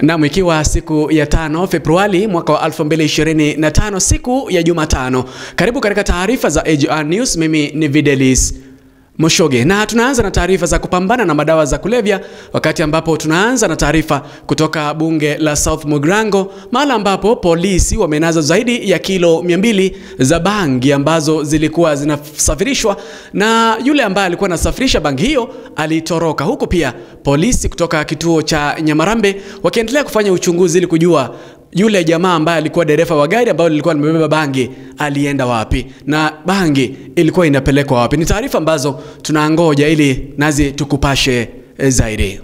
Naam, ikiwa siku ya 5 Februari mwaka wa 2025, siku ya Jumatano. Karibu katika taarifa za AGR News, mimi ni Videlis Moshoge. Na tunaanza na taarifa za kupambana na madawa za kulevya, wakati ambapo tunaanza na taarifa kutoka bunge la South Mugirango, mahala ambapo polisi wamenaza zaidi ya kilo 200 za bangi ambazo zilikuwa zinasafirishwa, na yule ambaye alikuwa anasafirisha bangi hiyo alitoroka. Huku pia polisi kutoka kituo cha Nyamarambe wakiendelea kufanya uchunguzi ili kujua yule jamaa ambaye alikuwa dereva wa gari ambalo lilikuwa limebeba bangi alienda wapi na bangi ilikuwa inapelekwa wapi. Ni taarifa ambazo tunangoja ili nazi tukupashe zaidi.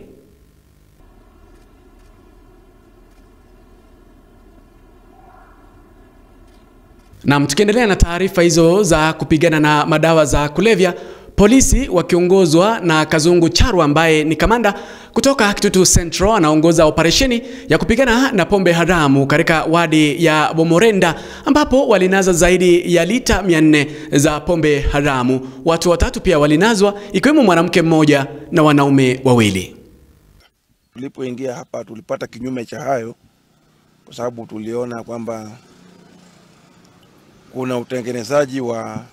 Na tukiendelea na taarifa hizo za kupigana na madawa za kulevya, polisi wakiongozwa na Kazungu Charwa ambaye ni kamanda kutoka Kitutu Central anaongoza operesheni ya kupigana na pombe haramu katika wadi ya Bomorenda, ambapo walinaza zaidi ya lita 400 za pombe haramu. Watu watatu pia walinazwa, ikiwemo mwanamke mmoja na wanaume wawili. Tulipoingia hapa tulipata kinyume cha hayo, kwa sababu tuliona kwamba kuna utengenezaji wa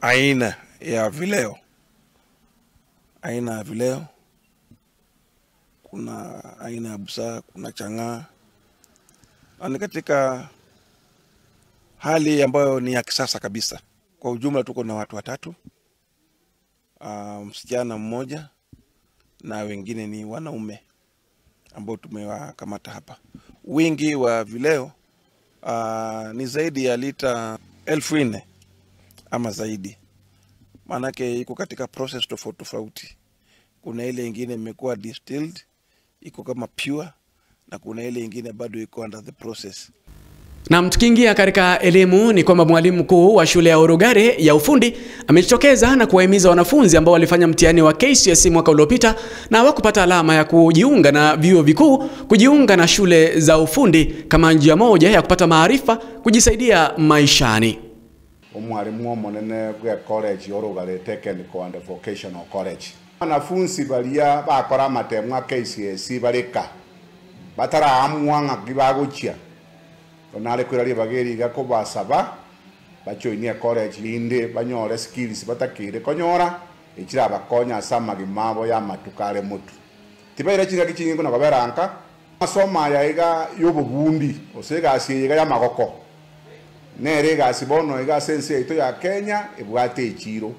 aina ya vileo, kuna aina ya busaa, kuna chang'aa, na katika hali ambayo ni ya kisasa kabisa. Kwa ujumla tuko na watu watatu, msichana mmoja na wengine ni wanaume ambao tumewakamata hapa. Wingi wa vileo ni zaidi ya lita 4000 ama zaidi. Manake iko katika process tofauti tofauti. Kuna ile ingine imekuwa distilled, iko kama pure, na kuna ile ingine bado iko under the process. Na tukiingia katika elimu ni kwamba mwalimu mkuu wa shule ya Orugare ya ufundi amejitokeza na kuwahimiza wanafunzi ambao walifanya mtihani wa KCSE mwaka uliopita na hawakupata alama ya kujiunga na vyuo vikuu kujiunga na shule za ufundi kama njia moja ya kupata maarifa kujisaidia maishani. Mwalimu munene gwe college Orugare Technical and Vocational College. Wanafunzi balia bakora matemwa KCSE bareka bataraamwa ng'aki onale kwira bageri gako basaba bajoinia college linde banyore skills batakire konyora ichira bakonya sama gimabo ya matukare mutu tibaira chinga kichingi kuna baberanka masoma ya iga yobubundi osega asiga ya magoko nere gasibono iga sense ito ya Kenya ebwate ichiro.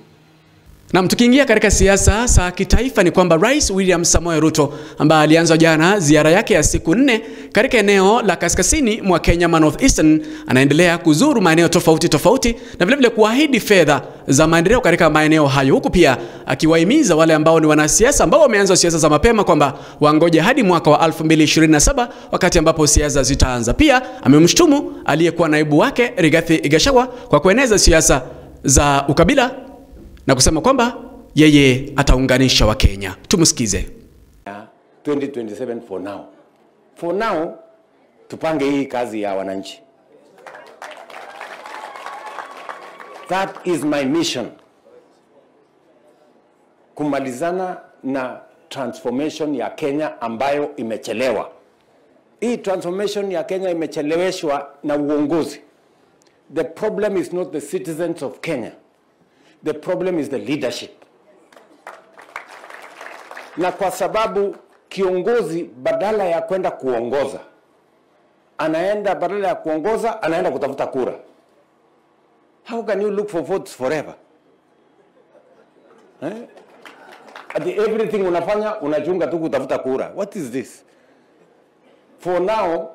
Na tukiingia katika siasa za kitaifa ni kwamba Rais William Samoei Ruto ambaye alianza jana ziara yake ya siku 4 katika eneo la kaskazini mwa Kenya North Eastern anaendelea kuzuru maeneo tofauti tofauti na vile vile kuahidi fedha za maendeleo katika maeneo hayo, huku pia akiwahimiza wale ambao ni wanasiasa ambao wameanza siasa za mapema kwamba wangoje hadi mwaka wa 2027 wakati ambapo siasa zitaanza. Pia amemshtumu aliyekuwa naibu wake Rigathi Gachagua kwa kueneza siasa za ukabila na kusema kwamba yeye ataunganisha wa Kenya. Tumusikize. 2027 for now. For now tupange hii kazi ya wananchi. That is my mission. Kumalizana na transformation ya Kenya ambayo imechelewa. Hii transformation ya Kenya imecheleweshwa na uongozi. The problem is not the citizens of Kenya. The problem is the leadership. Na kwa sababu kiongozi badala ya kwenda kuongoza, anaenda badala ya kuongoza, anaenda kutafuta kura. How can you look for votes forever? Eh? At everything unafanya, unachunga tu kutafuta kura. What is this? For now,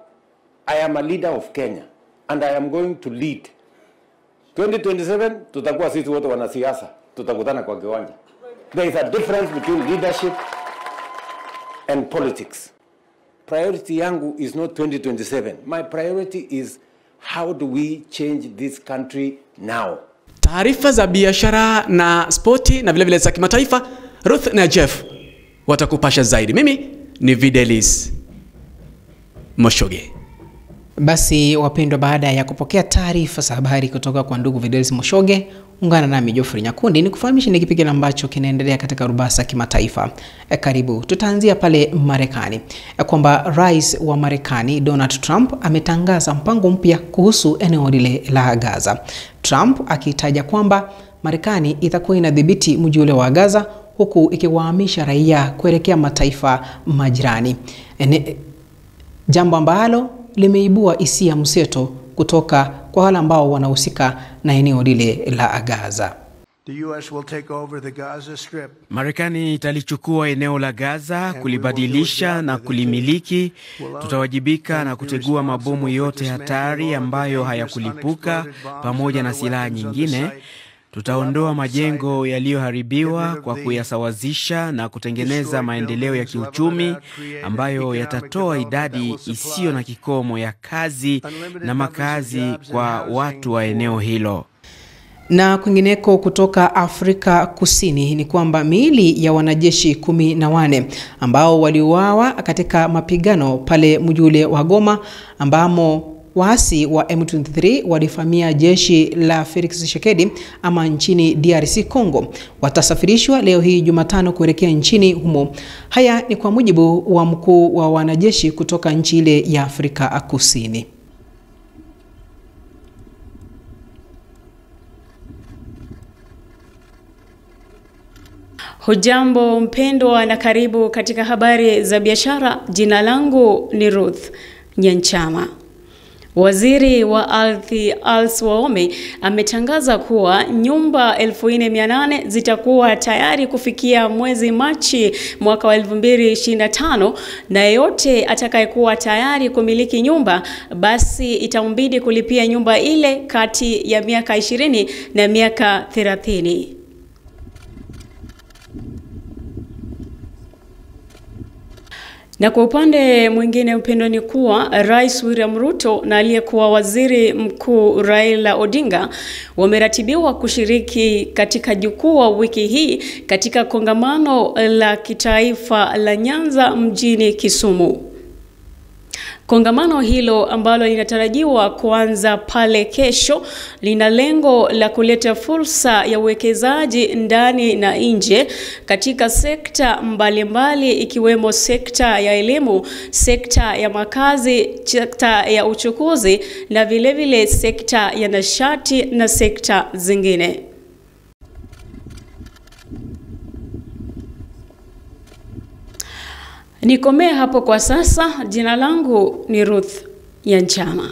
I am a leader of Kenya and I am going to lead. 2027 tutakuwa sisi wote wanasiasa, tutakutana kwa kiwanja. There is a difference between leadership and politics. Priority yangu is not 2027. My priority is how do we change this country now. Taarifa za biashara na spoti na vile vile za kimataifa, Ruth na Jeff watakupasha zaidi. Mimi ni Videlis Moshoge. Basi wapendwa, baada ya kupokea taarifa za habari kutoka kwa ndugu Videlis Moshoge, ungana nami Geoffrey Nyakundi nikufahamishe ni kipi kile ambacho kinaendelea katika rubasa kimataifa. Karibu. Tutaanzia pale Marekani, kwamba Rais wa Marekani Donald Trump ametangaza mpango mpya kuhusu eneo lile la Gaza. Trump akitaja kwamba Marekani itakuwa inadhibiti mji ule wa Gaza huku ikiwahamisha raia kuelekea mataifa majirani. Jambo ambalo limeibua hisia mseto kutoka kwa wale ambao wanahusika na eneo lile la Gaza. Marekani italichukua eneo la Gaza, kulibadilisha na kulimiliki. Tutawajibika na kutegua mabomu yote hatari ambayo hayakulipuka pamoja na silaha nyingine. Tutaondoa majengo yaliyoharibiwa kwa kuyasawazisha na kutengeneza maendeleo ya kiuchumi ambayo yatatoa idadi isiyo na kikomo ya kazi na makazi kwa watu wa eneo hilo. Na kwingineko kutoka Afrika Kusini ni kwamba miili ya wanajeshi 14 ambao waliuawa katika mapigano pale mji ule wa Goma ambamo waasi wa M23 walivamia jeshi la Felix Tshisekedi ama nchini DRC Congo watasafirishwa leo hii Jumatano kuelekea nchini humo. Haya ni kwa mujibu wa mkuu wa wanajeshi kutoka nchi ile ya Afrika Kusini. Hujambo mpendwa na karibu katika habari za biashara. Jina langu ni Ruth Nyanchama. Waziri wa Ardhi Alice Wahome ametangaza kuwa nyumba 4800 zitakuwa tayari kufikia mwezi Machi mwaka wa 2025, na yeyote atakayekuwa tayari kumiliki nyumba basi itambidi kulipia nyumba ile kati ya miaka 20 na miaka 30. Na kwa upande mwingine mpendo ni kuwa Rais William Ruto na aliyekuwa Waziri Mkuu Raila Odinga wameratibiwa kushiriki katika jukwaa wiki hii katika kongamano la kitaifa la Nyanza mjini Kisumu. Kongamano hilo ambalo linatarajiwa kuanza pale kesho lina lengo la kuleta fursa ya uwekezaji ndani na nje katika sekta mbalimbali ikiwemo sekta ya elimu, sekta ya makazi, sekta ya uchukuzi na vile vile sekta ya nishati na sekta zingine. Nikomee hapo kwa sasa. Jina langu ni Ruth Yanchama.